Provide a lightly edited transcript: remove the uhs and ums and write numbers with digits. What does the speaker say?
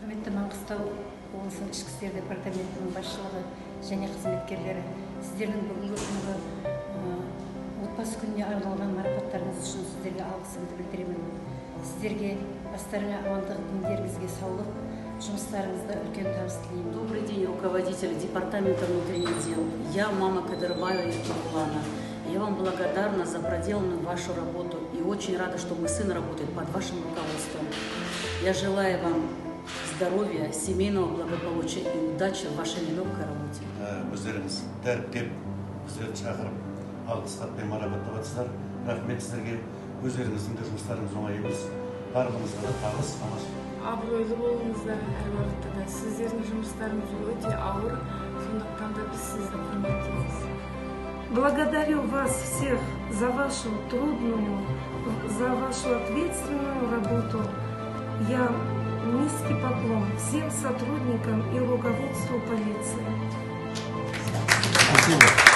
Құрметті Маңғыстау облысының ішкі істер департаментінің басшылығы және қызметкерлері, сіздердің бүгінгі күнгі отбасы күніне арналған марапаттарыңыз үшін сіздерге алғысымды білдіремін. Сіздерге бастарыңа амандық, дендеріңізге саулық, жұмыстарыңызда үлкен табыс тілеймін. Добрый день, руководитель Департамента внутренних дел. Я мама Кадырбаева Еркебулана. Я вам благодарна за проделанную вашу работу и очень рада, что мой сын работает под вашим руководством. Я желаю вам здоровья, семейного благополучия и удачи в вашей нелегкой работе. Өздеріңіз дәріптеп, біздерді шақырып, алғыс хатпен марапаттап жатсыздар. Рахмет сіздерге. Өздеріңіздің де жұмыстарыңыз оңай емес. Барлығыңызға да табыс, аманшылық. Абыройлы болыңыздар әр уақытта да. Сіздердің жұмыстарыңыз өте ауыр, сондықтан да біз сізді құрметтейміз. Благодарю вас всех за вашу трудную, за вашу ответственную работу. Я низкий поклон всем сотрудникам и руководству полиции. Спасибо.